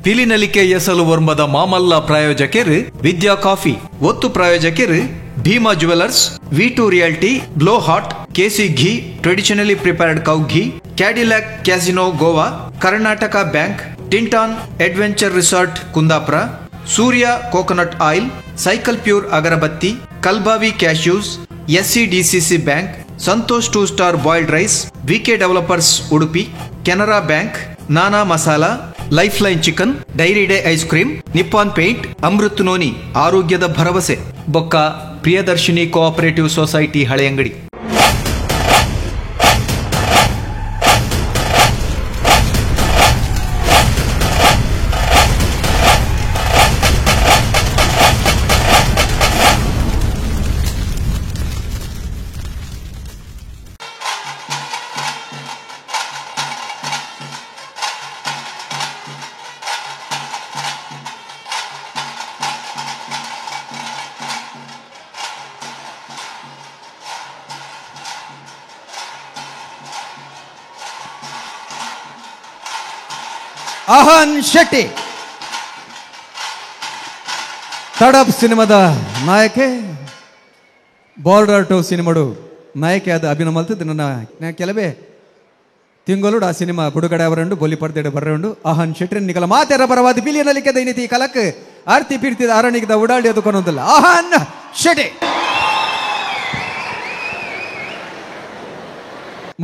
ಪಿಲಿನಲಿಕೆ ಎಸಲು ಒರ್ಂಬದ ಮಾಮಲ್ಲ ಪ್ರಾಯೋಜಕರು ವಿದ್ಯಾ ಕಾಫಿ, ಒತ್ತು ಪ್ರಾಯೋಜಕರು Bhima jewellers, V2 realty, blow hot, KC ghee, traditionally prepared cow ghee, Cadillac casino Goa, Karnataka bank, Tinton adventure resort Kundapura, Surya coconut oil, cycle pure agarbatti, Kalbavi cashews, SCDCC bank, Santosh two star boiled rice, VK developers Udupi, Canara bank, Nana masala, life line chicken, dairy day ice cream, Nippon paint, Amrut noni, ಆರೋಗ್ಯದ ಭರವಸೆ, ಬೊಕ್ಕ Priyadarshini cooperative society Haleyangadi. Ahan Shetty Tadap ಸಿನಿಮಾದ ನಾಯಕೆ, border ಟು ಸಿನಿಮಾಡು ನಾಯಕಿಯಾದ ಅಭಿನಯ ಮಲ್ತದ್ದು. ನನ್ನ ಕೆಲವೇ ತಿಂಗಳು ಆ cinema ಬಿಡುಗಡೆ ಅವರಂಡು ಬೊಲಿ ಪರ್ದೆಡೆ ಬರ್ರಂಡು. ಆಹನ್ ಶೆಟ್ಟಿ ನಿಕಲ ಮಾತೆರ ಪರವಾದ ಬಿಲಿಯನಲಿಕೆ ದೈನಿತಿ ಕಲಕ್ ಆರ್ತಿ ಪೀರ್ತಿದ ಅರಣಿಗದ ಉಡಾಳಿ ಅದು ಕೊನೊಂದಲ್ಲ ಆಹನ್ ಶೆಟ್ಟಿ.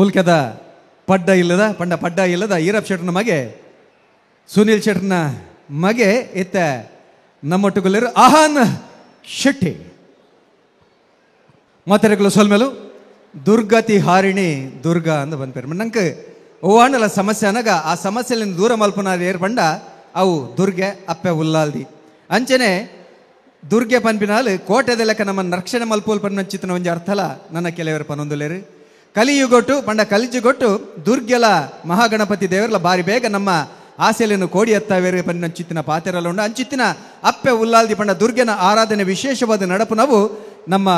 ಮುಲ್ಕದ ಪಡ್ಡ ಇಲ್ಲದ ಪಂಡ ಪಡ್ಡ ಇಲ್ಲದ ಈರಪ್ ಶೆಟ್ಟನ ಮಗೆ ಸುನೀಲ್ ಶೆಟ್ಟನ ಮಗೆ ಇತ್ತ ನಮ್ಮೊಟ್ಟುಗುಲ್ಲರು ಆಹನ್ ಶೆಟ್ಟಿ. ಮಾತೆರೆಗಳು ಸೊಲ್ಮೇಲು ದುರ್ಗತಿ ಹಾರಿಣಿ ದುರ್ಗಾ ಅಂದ ಬಂದ್ಪೇರು. ನಂಗೆ ಓವಾಣಲ ಸಮಸ್ಯೆ ಅನಗ ಆ ಸಮಸ್ಯೆಲಿಂದ ದೂರ ಮಲ್ಪನ ಏರ್ಪಂಡ ಅವು ದುರ್ಗೆ ಅಪ್ಪೆ ಉಲ್ಲಾಲ್ದಿ. ಅಂಚನೆ ದುರ್ಗೆ ಪನ್ಪಿನಾಲ್ ಕೋಟೆದ ಲೆಕ್ಕ ನಮ್ಮನ್ನು ರಕ್ಷಣೆ ಮಲ್ಪೋಲ್ ಪನ್ನಂಚಿತನ ಒಂಜಿ ಅರ್ಥಲ ನನ್ನ ಕೆಲವರು ಪನೊಂದುಲೇರು. ಕಲಿಯುಗೊಟ್ಟು ಪಂಡ ಕಲಿಜುಗೊಟ್ಟು ದುರ್ಗೆಲ ಮಹಾಗಣಪತಿ ದೇವರಲ ಬಾರಿ ಬೇಗ ನಮ್ಮ ಆಸೆಯನ್ನು ಕೋಡಿ ಎತ್ತವೇರು ಪನ್ನಂಚಿತ್ತಿನ ಪಾತೆರಲ್ಲ ಉಂಡು. ಅಂಚಿತ್ತಿನ ಅಪ್ಪೆ ಉಲ್ಲಾಲ್ದಿ ಪಂಡ ದುರ್ಗೆನ ಆರಾಧನೆ ವಿಶೇಷವಾದ ನಡಪು ನಾವು ನಮ್ಮ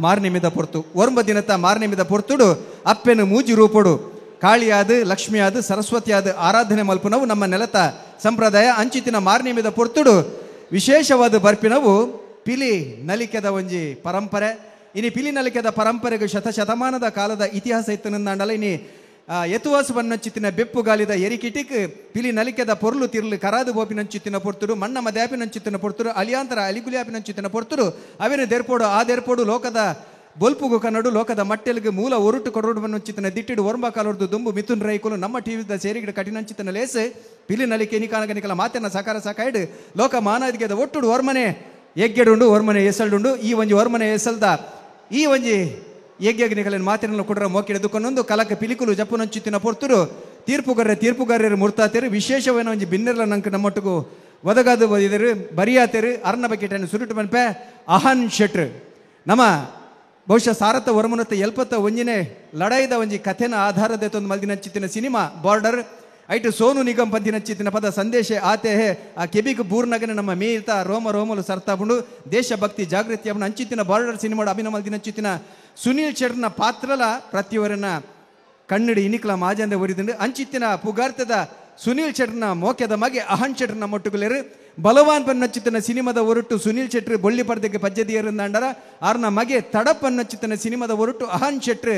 ಮಾರ್ನಿಮಿದ ಪೊರ್ತು ಒರ್ಂಬ ದಿನತ ಮಾರ್ನಿಮಿದ ಪೊರ್ತುಡು ಅಪ್ಪೆನು ಮೂಜಿ ರೂಪೊಡು ಕಾಳಿಯಾದ ಲಕ್ಷ್ಮಿಯಾದ ಸರಸ್ವತಿಯಾದ ಆರಾಧನೆ ಮಲ್ಪುನವು ನಮ್ಮ ನೆಲತ ಸಂಪ್ರದಾಯ. ಅಂಚಿತ್ತಿನ ಮಾರ್ನಿಮಿದ ಪೊರ್ತುಡು ವಿಶೇಷವಾದ ಬರ್ಪಿನವು ಪಿಲಿ ನಲಿಕೆದ ಒಂಜಿ ಪರಂಪರೆ. ಇನಿ ಪಿಲಿ ನಲಿಕೆದ ಪರಂಪರೆಗೆ ಶತಶತಮಾನದ ಕಾಲದ ಇತಿಹಾಸ ಇತ್ತು. ಇನಿ ಎತುವಾಸು ಬನ್ನಂಚಿತ್ತಿನ ಬೆಪ್ಪುಗಾಲಿದ ಎರಿಕಿಟಿಕ್ ಪಿಲಿ ನಲಿಕೆದ ಪೊರ್ಲು ತಿರ್ಲು ಕರಾದು ಬೋಪಿನಂಚಿತ್ತಿನ ಪೊರ್ತುಡು ಮಣ್ಣ ಮದ್ಯಾಪಿನಂಚಿತ್ತಿನ ಪೊರ್ತುಡು ಅಲಿಯಾಂತರ ಅಲಿಗುಲಿಯಾಪಿನಂಚಿತ್ತಿನ ಪೊರ್ತುಡು ಅವೇನು ದೇರ್ಪೋಡು ಆ ದೇರ್ಪೋಡು ಲೋಕದ ಬೊಲ್ಪುಗು ಕನ್ನಡು ಲೋಕದ ಮಟ್ಟೆಲ್ಗೆ ಮೂಲ ಒರುಟು ಕೊರಡು ಬನ್ನಂಚಿತ್ತಿನ ದಿಟ್ಟಿಡು ಒರ್ಂಬ ಕಾಲೊರ್ದು ದುಂಬು ಮಿಥುನ್ ರೈಕುಲು ನಮ್ಮ ಟಿವಿದ ಸೇರಿಗಿಡ ಕಠಿಣಂಚಿತ್ತಿನ ಲೇಸು ಪಿಲಿ ನಲಿಕೆ ನಿಕಾನಗನಿಕಲ ಮಾತೆನ ಸಕಾರ ಸಕಾಯ್ಡು ಲೋಕ ಮಾನದಿಗೆದ ಒಟ್ಟುಡು ಒರ್ಮನೆ ಎಗ್ಗೆಡುಂಡು ಒರ್ಮನೆ ಎಸಲ್ಡುಂಡು. ಈ ಒಂಜಿ ಒರ್ಮನೆ ಎಸಲ್ದ ಈ ಒಂಜಿ ಯಜ್ಞನಿಕಲನ್ನು ಮಾತಿನ ಕೊಡರ ಮೋಕಿಡದುಕೊಂಡೊಂದು ಕಲಕ ಪಿಲಿಕುಲು ಜಪ್ಪುನಂಚಿತ್ತಿನ ಪೊರ್ತುರು ತೀರ್ಪುಗಾರರ ತೀರ್ಪುಗಾರರು ಮುರ್ತಾತೇರು ವಿಶೇಷವೇನೋ ಒಂಜಿ ಬಿನ್ನೆರ್ಲ ನಂಗೆ ನಮ್ಮೊಟ್ಟಿಗೂ ಒದಗಾದು ಬದಿದರು ಬರಿಯಾತೇರು ಅರ್ನ ಬಕೆಟನ್ನು ಸುರುಟು ಮನ್ಪೆ ಅಹನ್ ಶೆಟ್ರು. ನಮ್ಮ ಬಹುಶಃ ಸಾರಥ ವರ್ಮನತ್ತ ಎಲ್ಪತ್ತ ಒಂಜಿನೇ ಲಡಾಯಿದ ಒಂಜಿ ಕಥೆನ ಆಧಾರದ ತೊಂದು ಮಲ್ದಿನಂಚಿತ್ತಿನ ಸಿನಿಮಾ ಬಾರ್ಡರ್ ಐಟು ಸೋನು ನಿಗಮ್ ಪಂತಿನಂಚಿತ್ತಿನ ಪದ ಸಂದೇಶ ಆತೆ ಹೇ ಆ ಕೆಬಿಗ್ ಬೂರ್ನಗನೆ ನಮ್ಮ ಮೀತ ರೋಮ ರೋಮಲು ಸರ್ತಾಪುಂಡು ದೇಶಭಕ್ತಿ ಜಾಗೃತಿ ಅವನ ಅಂಚಿತ್ತಿನ ಬಾರ್ಡರ್ ಸಿನಿಮಾಡು ಅಭಿನಯ ಮಲ್ದಿನಂಚಿತ್ತಿನ ಸುನೀಲ್ ಶೆಟ್ಟರ್ನ ಪಾತ್ರಲ ಪ್ರತಿಯವರನ್ನ ಕನ್ನಡಿ ಇನಿಕ್ಲ ಮಾಜಂದೆ ಒರಿದಂಡು. ಅಂಚಿತ್ತಿನ ಪುಗಾರ್ತದ ಸುನೀಲ್ ಶೆಟ್ಟರ್ನ ಮೋಕ್ಯದ ಮಗೆ ಅಹನ್ ಶೆಟ್ಟರ್ನ ಮೊಟ್ಟುಗುಲೇರು. ಬಲವಾನ್ ಪನ್ನಚಿತ್ತಿನ ಸಿನಿಮಾದ ಒರಟು ಸುನೀಲ್ ಶೆಟ್ರು ಬೊಳ್ಳಿ ಪರ್ದೆಗೆ ಪಜ್ಜದಿಯರಂದಾಂಡರ ಆರ್ನ ಮಗೆ ತಡಪನ್ನಚಿತ್ತಿನ ಸಿನಿಮಾದ ಒರಟು ಅಹನ್ ಶೆಟ್ರು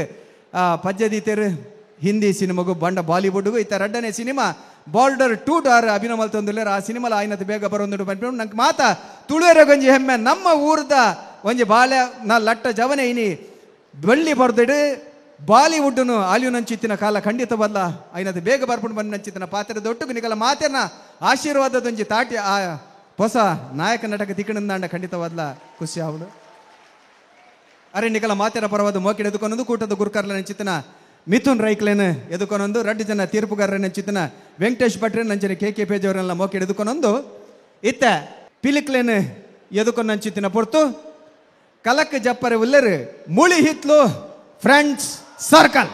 ಪಜ್ಜದೀತೇರು ಹಿಂದಿ ಸಿನಿಮಾಗೂ ಬಂಡ ಬಾಲಿವುಡ್ಗೂ ಇತ್ತ ರಡ್ಡನೇ ಸಿನಿಮಾ ಬಾರ್ಡರ್ ಟೂ ಡಾರ್ ಅಭಿನಯ ಮಲ್ತೊಂದುಲ್ಲೇರು. ಆ ಸಿನಿಮಾಲ ಆಯ್ನತ್ ಬೇಗ ಬರೋಂದುಂಡು ಪನ್ಪಿನ ನಂಗೆ ಮಾತ ತುಳುವೆರ ಒಂಜಿ ಹೆಮ್ಮೆ ನಮ್ಮ ಊರ್ದ ಒಂಜಿ ಬಾಲ್ಯ ನಾ ಲಟ್ಟ ಜವನೆ ಇನಿ ಬೆಳ್ಳಿ ಬರ್ದಿಡು ಬಾಲಿವುಡ್ನು ಆಲಿಯುನಂಚಿತ್ತಿನ ಕಾಲ ಖಂಡಿತವಲ್ಲ ಐನದು ಬೇಗ ಬರ್ಪುಂಡು ಬಂದಂಚಿತ್ತಿನ ಪಾತ್ರದ ಒಟ್ಟುಗು ನಿಕಲ ಮಾತೆನ ಆಶೀರ್ವಾದದೊಂಜಿ ತಾಟಿ ಆ ಹೊಸ ನಾಯಕ ನಟಕ ತಿಕ್ಕಣಂದಾಂಡ ಖಂಡಿತವಲ್ಲ ಖುಷಿ ಆವಡು. ಅರೆ ನಿಕಲ ಮಾತೆರ ಪರವಾದ ಮೋಕಿಡ ಎದುಕೊನೊಂದು ಕೂಟದ ಗುರುಕಾರ್ಲ ನಂಚಿತ್ತಿನ ಮಿಥುನ್ ರೈಕ್ಲೇನ್ ಎದುಕೊನೊಂದು ರಡ್ಡು ಜನ ತೀರ್ಪುಗಾರರ ನಂಚಿತ್ತಿನ ವೆಂಕಟೇಶ್ ಭಟ್ರೆ ನಂಚಿನ ಕೆ ಕೆ ಪೇಜ್ ಅವರೆಲ್ಲ ಮೋಕಿಡ ಎದುಕೊನೊಂದು ಇತ್ತ ಪಿಲಿಕ್ಲೇನ್ ಎದುಕೊನಂಚಿತ್ತಿನ ಪೊರ್ತು ಕಲಕ್ ಜಪ್ಪರೆ ಉಲ್ಲೆರು Mulihitlu friends circle.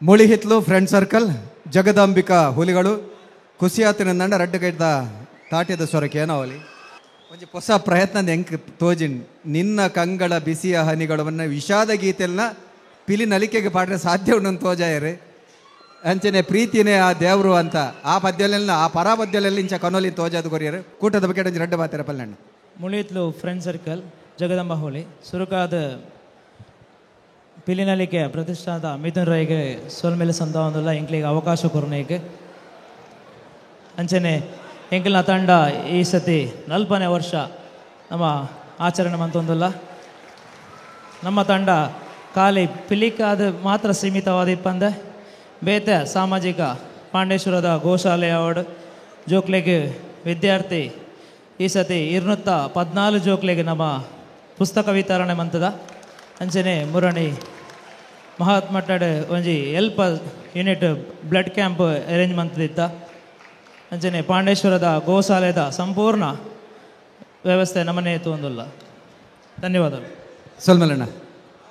Mulihitlu friend circle Jagadambika ಹುಲಿಗಳು ಖುಷಿಯಾತಿನ ನಂಡ ರಡ್ಡು ಕೈದ ತಾಟ್ಯದ ಸ್ವರಕ್ಕೆ ಏನವಲಿ ಒಂಜಿ ಹೊಸ ಪ್ರಯತ್ನ ಎಂಕ್ ತೋಜಿನ್ ನಿನ್ನ ಕಂಗಳ ಬಿಸಿಯ ಹನಿಗಳನ್ನ ವಿಷಾದ ಗೀತೆಲ್ನ ಪಿಲಿ ನಲಿಕೆಗೆ ಪಾಡ್ರೆ ಸಾಧ್ಯ ಉಂಡು ತೋಜಾಯರು. ಅಂಚನೆ ಪ್ರೀತಿನೇ ಆ ದೇವರು ಅಂತ ಆ ಪದ್ಯಲೆಲ್ಲ ಆ ಪರ ಪದ್ಯಲೆಲ್ಲ ಇಂಚ ಕನೋಲಿ ತೋಜಾದು ಕೊರಿಯರು. ಕೂಟದ ಬಗ್ಗೆ ಒಂಜಿ ರಡ್ಡು ಬಾತೆರ ಪಲ್ಲಣ್ಣ. ಮುಳಿಹಿತ್ಲು ಫ್ರೆಂಡ್ ಸರ್ಕಲ್ ಜಗದಂಬ ಹೋಳಿ ಸುರುಕಾದ ಪಿಲಿನಲಿಕೆ ಪ್ರತಿಷ್ಠಾನದ ಮಿಥುನ್ ರೈಗೆ ಸೋಲ್ಮೇಲೆ ಸಂದಾವೊಂದುಲ್ಲ ಎಂಕ್ಲಿಗೆ ಅವಕಾಶ ಕೊರನೇಗೆ. ಅಂಚನೆ ಎಂಕಲ್ನ ತಂಡ ಈ ಸತಿ 40ನೇ ವರ್ಷ ನಮ್ಮ ಆಚರಣೆ ಮಂತೊಂದುಲ್ಲ. ನಮ್ಮ ತಂಡ ಖಾಲಿ ಪಿಲಿಕಾದ ಮಾತ್ರ ಸೀಮಿತವಾದ ಇಪ್ಪಂದೆ ಬೇತೆ ಸಾಮಾಜಿಕ ಪಾಂಡೇಶ್ವರದ ಗೋಶಾಲೆ ಅವಾರ್ಡ್ ಜೋಕ್ಲೆಗೆ ವಿದ್ಯಾರ್ಥಿ ಈ ಸತಿ 214 ಜೋಕ್ಲೆಗೆ ನಮ್ಮ ಪುಸ್ತಕ ವಿತರಣೆ ಮಂತದ. ಅಂಚನೆ ಮುರಣಿ ಮಹಾತ್ಮಟ್ಟಡ್ ಒಂಜಿ ಎಲ್ಪ unit blood camp arrange ಮಂತದಿತ್ತ. ಅಂಚನೆ ಪಾಂಡೇಶ್ವರದ ಗೋಶಾಲೆದ ಸಂಪೂರ್ಣ ವ್ಯವಸ್ಥೆ ನಮ್ಮನೆ ತೋಂದುಲ್ಲ. ಧನ್ಯವಾದಗಳು. ಸೊಲ್ಮಲಣ್ಣ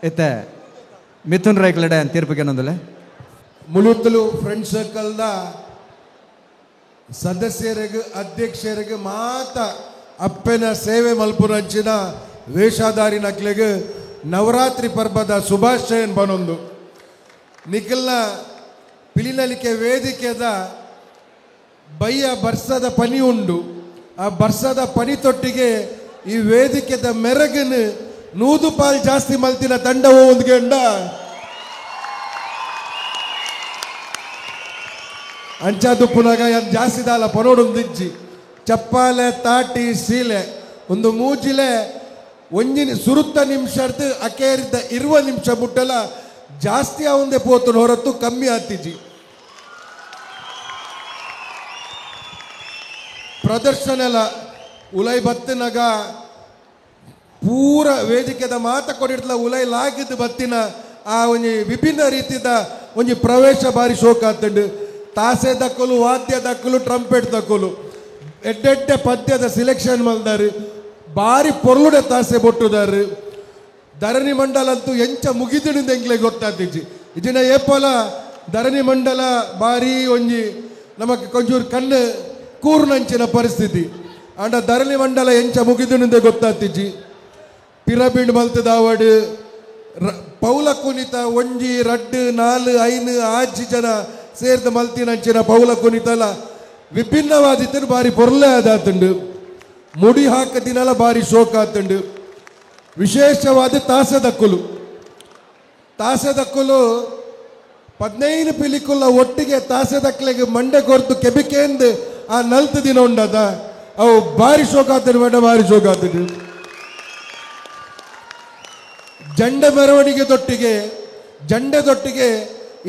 ಇತ್ತೆ ಮಿಥುನ್ ರೈಕ್ಲಡೆ ತೀರ್ಪಿಗೆ ಏನೊಂದುಲ್ಲ. ಮುಳುತ್ತಲು ಫ್ರೆಂಡ್ ಸರ್ಕಲ್ದ ಸದಸ್ಯರಿಗೆ ಅಧ್ಯಕ್ಷರಿಗೆ ಮಾತ ಅಪ್ಪನ ಸೇವೆ ಮಲ್ಪುನಂಚಿನ ವೇಷಧಾರಿ ನಕ್ಲೆಗೆ ನವರಾತ್ರಿ ಪರ್ವದ ಶುಭಾಶಯನ್ ಬನೊಂದು. ನಿಖಲ್ನ ಪಿಲಿನಲಿಕೆ ವೇದಿಕೆದ ಬಯ್ಯ ಬರ್ಸದ ಪನಿ ಉಂಡು. ಆ ಬರ್ಸದ ಪನಿ ತೊಟ್ಟಿಗೆ ಈ ವೇದಿಕೆದ ಮೆರಗನು 100 ಪಾಲ್ ಜಾಸ್ತಿ ಮಲ್ತಿನ ತಂಡವು ಒಂದು ಗಂಡ ಅಂಚಾದು ಪುನಗ ಜಾಸ್ತಿ ದಾಲ ಪನೋಡೊಂದು ಇಜ್ಜಿ ಚಪ್ಪಾಲೆ ತಾಟಿ ಸೀಲೆ ಒಂದು ಮೂಜಿಲೆ ಒಂಜಿನ ಸುರುತ್ತ ನಿಮಿಷ ಅಕೇರಿದ್ದ ಇರುವ ನಿಮಿಷ ಬಿಟ್ಟಲ್ಲ ಜಾಸ್ತಿ ಅವಂದೇ ಪೋತನ ಹೊರತು ಕಮ್ಮಿ ಆತಿಜಿ. ಪ್ರದರ್ಶನ ಎಲ್ಲ ಉಲೈ ಬತ್ತಿನಾಗ ಪೂರ ವೇದಿಕೆದ ಮಾತ ಕೊಡಿರ್ತಲ ಉಲೈ ಲಾಗಿದ್ದು ಬತ್ತಿನ ಆ ಒಂಜಿ ವಿಭಿನ್ನ ರೀತಿದ ಒಂಜಿ ಪ್ರವೇಶ ಬಾರಿ ಶೋಕ ಆತಂಡು. ತಾಸೆ ದಕ್ಕಲು ವಾದ್ಯ ದಕ್ಕಲು ಟ್ರಂಪೆಟ್ ದಕ್ಕಲು ಎಡ್ಡೆಡ್ಡೆ ಪದ್ಯದ ಸಿಲೆಕ್ಷನ್ ಮಲ್ದಾರು ಬಾರಿ ಪೊರ್ಲುಡೆ ತಾಸೆ ಬೊಟ್ಟುದಾರು. ಧರಣಿ ಮಂಡಲ ಅಂತೂ ಎಂಚ ಮುಗಿದಿಡಿಂದ ಎಂಗ್ಲೆ ಗೊತ್ತಾತಿಜ್ಜಿ. ಇದಿನ ಏಪಲ ಧರಣಿ ಮಂಡಲ ಬಾರಿ ಒಂಜಿ ನಮಕ್ ಕೊಂಚೂರು ಕಣ್ಣು ಕೂರ್ನಂಚಿನ ಪರಿಸ್ಥಿತಿ. ಅಂಡ ಧರಣಿ ಮಂಡಲ ಎಂಚ ಮುಗಿದಿಡಿಂದ ಗೊತ್ತಾತಿಜ್ಜಿ. ಪಿರಬಿಂಡ್ ಮಲ್ತದಾವಡು ಪೌಲ ಕುನಿತ ಒಂಜಿ ರಡ್ಡು 4 5 6 ಜನ ಸೇರ್ದ ಮಲ್ತಿನಂಚಿನ ಪೌಲ ಕುನಿತಲ ವಿಭಿನ್ನವಾದಿತ್ತನು ಬಾರಿ ಪೊರ್ಲೆ ಆದಾತುಂಡು. ಮುಡಿ ಹಾಕ ದಿನಲ ಬಾರಿ ಶೋಕ ಆತುಂಡು. ವಿಶೇಷವಾದ ತಾಸೆದಕ್ಕುಲು ತಾಸೆದಕ್ಕುಲು 15 ಪಿಲಿಕುಲ್ಲ ಒಟ್ಟಿಗೆ ತಾಸೆದಕ್ಲೆಗೆ ಮಂಡೆ ಕೊರ್ತು ಕೆಬಿಕೇಂದು ಆ 40 ದಿನ ಉಂಡದ ಅವು ಬಾರಿ ಶೋಕ ಆತುಂಡು ಬೇಡ ಬಾರಿ ಶೋಕ ಆತುಂಡು. ಜಂಡ ಮೆರವಣಿಗೆ ದೊಟ್ಟಿಗೆ ಜಂಡೆ ದೊಟ್ಟಿಗೆ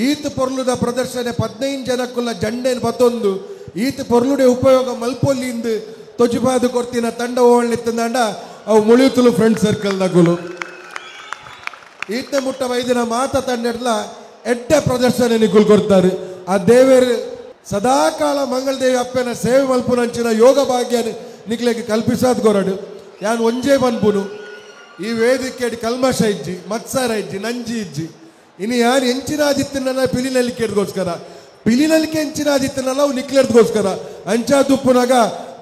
ಈತ ಪೊರ್ಲುದ ಪ್ರದರ್ಶನ 15 ಜನಕ್ಕುಲ್ಲ ಜಂಡೇನು ಬತ್ತೊಂದು ಈತ ಪೊರ್ಲುಡೆ ಉಪಯೋಗ ಮಲ್ಪೊಲ್ಲಿಂದ ತೊಜಿಪಾದು ಕೊರ್ತಿನ ತಂಡ ಓಣ್ಲಿತ್ತಂದಾಂಡ ಅವು ಮುಳಿಯುತ್ತಲು ಫ್ರೆಂಡ್ ಸರ್ಕಲ್ ದಗುಲು. ಈತ ಮುಟ್ಟ ವೈದ್ಯನ ಮಾತ ತಂಡೆಡ್ಲ ಎಡ್ಡೆ ಪ್ರದರ್ಶನ ನಿಗುಲ್ ಕೊಡ್ತಾರೆ. ಆ ದೇವರು ಸದಾಕಾಲ ಮಂಗಳದೇವಿ ಅಪ್ಪನ ಸೇವೆ ಮಲ್ಪುನಂಚಿನ ಯೋಗ ಭಾಗ್ಯ ನಿಕ್ಲೆಗೆ ಕಲ್ಪಿಸಾದ್ ಕೊರಡು. ಯಾನ್ ಒಂಜೇ ಬನ್ಪುನು ಈ ವೇದಿಕೆ ಕಲ್ಮಶ ಇಜ್ಜಿ ಮತ್ಸರ ಇಜ್ಜಿ ನಂಜಿ ಇಜ್ಜಿ. ಇನ್ನು ಯಾರು ಎಂಚಿನಾದಿತ್ತನ್ನ ಪಿಲಿನಲಿಕೆಗೋಸ್ಕರ ಪಿಲಿನಲಿಕೆ ಎಂಚಿನಾದಿತ್ತನಲ್ಲ ಅವು ನಿಕ್ಲೆರ್ದಗೋಸ್ಕರ ಅಂಚಾ ದುಪ್ಪುನಾಗ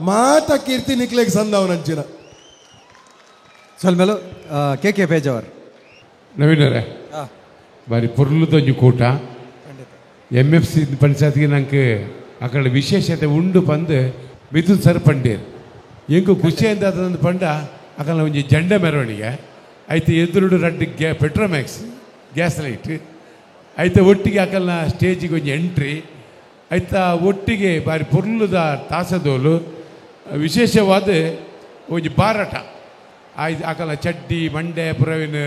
ಮಾತ ಕೀರ್ತಿ ನಿಕ್ಲೆಗೆ ಸಂದವನ ಅಂಚಿನ. ಸೊಲ್ಮೇಲು ಕೆ ಕೆ ಪೇಜವರ್ ನವೀನರೇ ಬಾರಿ ಪೊರ್ಲುದೊಂಜಿ ಕೂಟ M F C ಪಂಚಾಯತ್ಗೆ ನಂಗೆ ಅಕಡೆ ವಿಶೇಷತೆ ಉಂಡು ಪಂದು ಮಿಥುನ್ ಸರ್ ಪಂಡೀರ್ ಎಂಕು ಖುಷಿಯಿಂದ ಅದಂದು ಪಂಡ ಅಕಲ ಒಂಜಿ ಜಂಡ ಮೆರವಣಿಗೆ ಐತೆ ಎದುರುಡು ರಡ್ಡು ಗ್ಯಾ ಪೆಟ್ರೋಮ್ಯಾಕ್ಸ್ ಗ್ಯಾಸ್ ಲೈಟ್ ಐತೆ ಒಟ್ಟಿಗೆ ಅಕಲ್ನ ಸ್ಟೇಜಿಗೆ ಒಂಜಿ ಎಂಟ್ರಿ ಐತ ಒಟ್ಟಿಗೆ ಬಾರಿ ಪೊರ್ಲುದ ತಾಸದೋಲು ವಿಶೇಷವಾದ ಒಂಜಿ ಬಾರಾಟ ಆಯ್ತು ಅಕಲ ಚಡ್ಡಿ ಮಂಡೆ ಪುರವಿನ